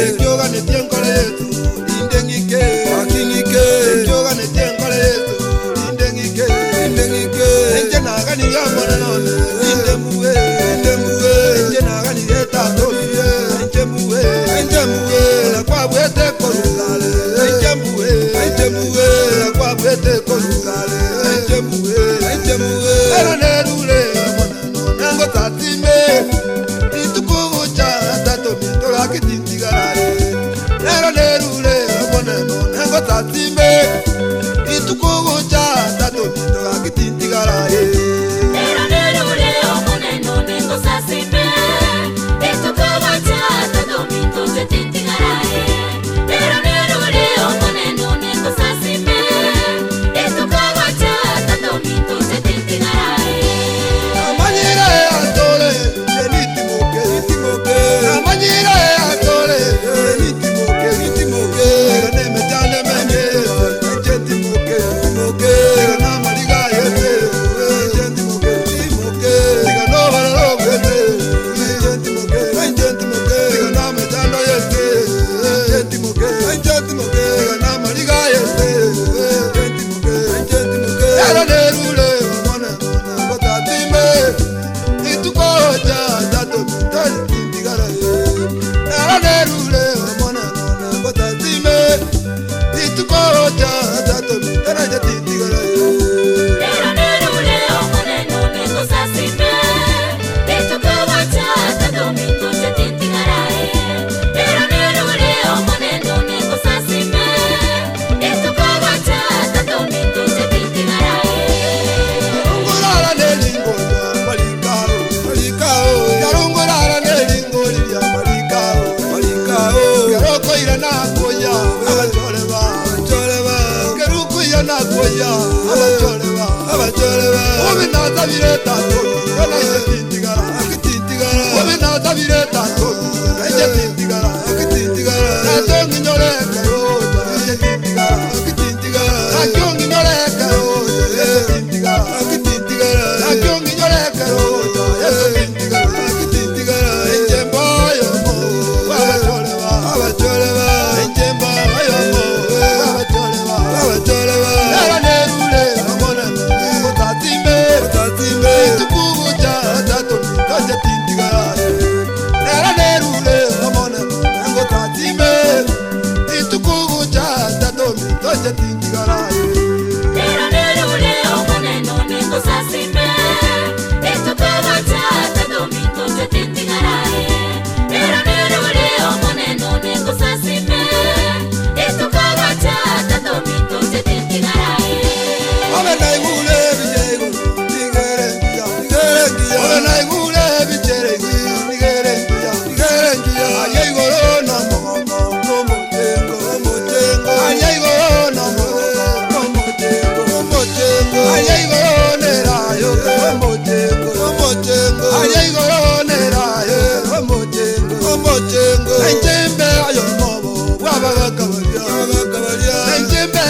Ekioganetie nkore Yesu, rinde ng'ike. Gaki ng'ike. Ekioganetie nkore Yesu, rinde ng'ike. Rinde ng'ike. Inche naganirie Omonene one, rinde mbue. Rinde mbue. Inche naganirie Tata obirie, inche mbue. Inche mbue. Buna kwabwete korwa kare, inche mbue. Inche mbue. Buna kwabwete korwa kare, inche mbue. Inche mbue. Ero nerure Omonene one, ngosasime. Rituko gocha Tata ominto gaki tintigara aye. Nero nerure Omonene one, ngosasime. Rituko gocha Tata ominto gaki tintigara aye. Nero nerure Omonene one ngosasime. Rituko gocha Tata ominto nche tintigara aye. Nero nerure Omonene one ngosasime. Rituko gocha Tata ominto nche tintigara aye. Namanyire atore enitimoke itimoke. Namanyire atore enitimoke itimoke. Nemechane menge enjetimoke timoke. Namariga yete enjetimoke timoke. Nobararo bwete enjetimoke enjetimoke. Namechando yete enjetimoke enjetimoke. Namariga yete enjetimoke enjetimoke. Ero nerure omone ngotatime itukoja tato tintigara nara nerure omone ngotatime itukoja tato taraja tintigara Nero nerure Omonene one ngosasime. Rituko gocha Tata ominto nche tintigara aye. Nero nerure Omonene one ngosasime. Rituko gocha Tata ominto nche tintigara aye. Karungurara nelingo lya malikao malikao karungurara nelingo lya malikao malikao kerokoira nakoya abachoreba abachoreba kerukuya nakoya abachoreba abachoreba ubinazabire tato ona itintigara akitintigara ubinazabire tato itintigara akitintigara tato nginyore kero itintigara akitintigara nakyo nginyore kero itintigara akitintigara nakyo nginyore kero itintigara akitintigara enjembo yomo abachoreba abachoreba enjembo yomo abachoreba abachoreba era nerure amona otatime otatime tukuguja tato taje tintigara era nerure amona otatime itukuguja tato taje tintigara Nero nerure Omonene one ngosasime. Rituko gocha Tata ominto nche tintigara aye. Nero nerure Omonene one ngosasime. Rituko gocha Tata ominto nche tintigara aye. Abe naigure bijego nigere ngiya nigere ngiya Abe naigure bijere ngiya nigere ngiya nigere ngiya Aye igoro na mogo no motengo no motengo Aye igoro na mogo no motengo no motengo Aye igoro nerayo no motengo no motengo Aye igoro nerayo no motengo no motengo Enjembe ayo mobo wabagakabaria wabagakabaria Enjembe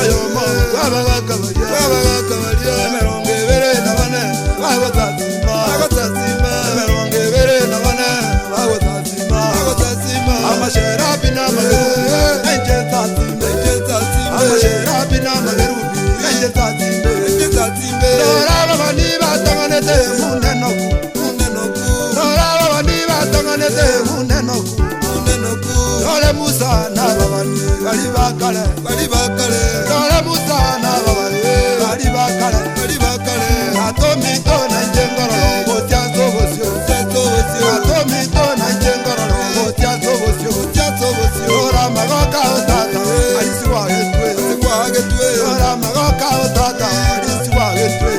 ayo mobo wabagakabaria wabagakabaria Emerongo ebere na bane bagotasima bagotasima Emerongo ebere na bane bagotasima bagotasima Amasherabi n'amagerubi enje ntasimbe enje ntasimbe Amasherabi n'amagerubi enje ntasimbe enje ntasimbe Noraba bani batanganete munenoku munenoku Noraba bani batanganete munenoku munenoku Nore Musa n'ababani bali bakale bali bakale Nore Musa n'ababani bali bakale bali bakale Atomito na njengororo botya sobosyo sobosyo Atomito na njengororo botya sobosyo sobosyo Ora magoka otata alisiwa getwe alisiwa getwe Ora magoka otata alisiwa getwe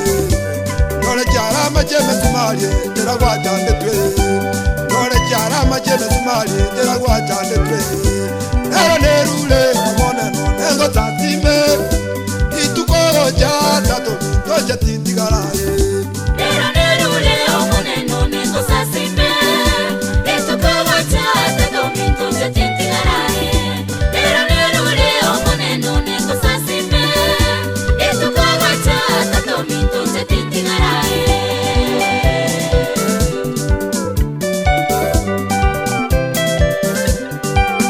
Nore kyarama kyemesumali teragwatandetwe Nore kyarama kyemesumali teragwatandetwe Ero nerure omoneno nengotatime Itukoro kya tato toje tintigara Nero nerure Omonene one ngosasime. Rituko gocha Tata ominto nche tintigara aye. Nero nerure Omonene one ngosasime. Rituko gocha Tata ominto nche tintigara aye. Thank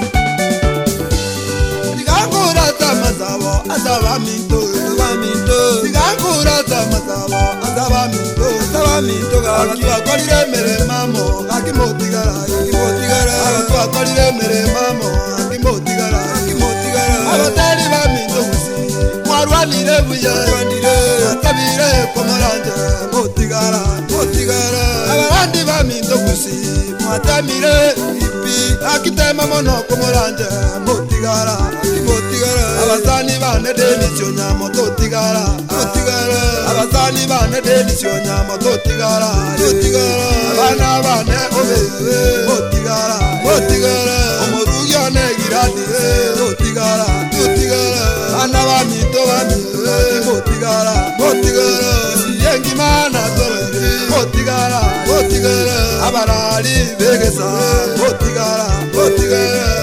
Amasabo asabaminto asabaminto gaki twakorire emeremo amo gaki motigara gaki motigara aba twakorire emeremo amo gaki motigara gaki motigara abatari baminto gusi mwarwanire buya rwanire atabire komoranje motigara motigara abarandi baminto gusi mwatamire ipi akitema mono komoranje motigara gaki motigara abasani bane denisio nyamo totigara totigara abasani bane denisio nyamo totigara totigara abana bane obebe motigara motigara omorugi one giradi totigara totigara bana bamito bamito motigara motigara yengimana toroire motigara motigara abarari begesa motigara motigara.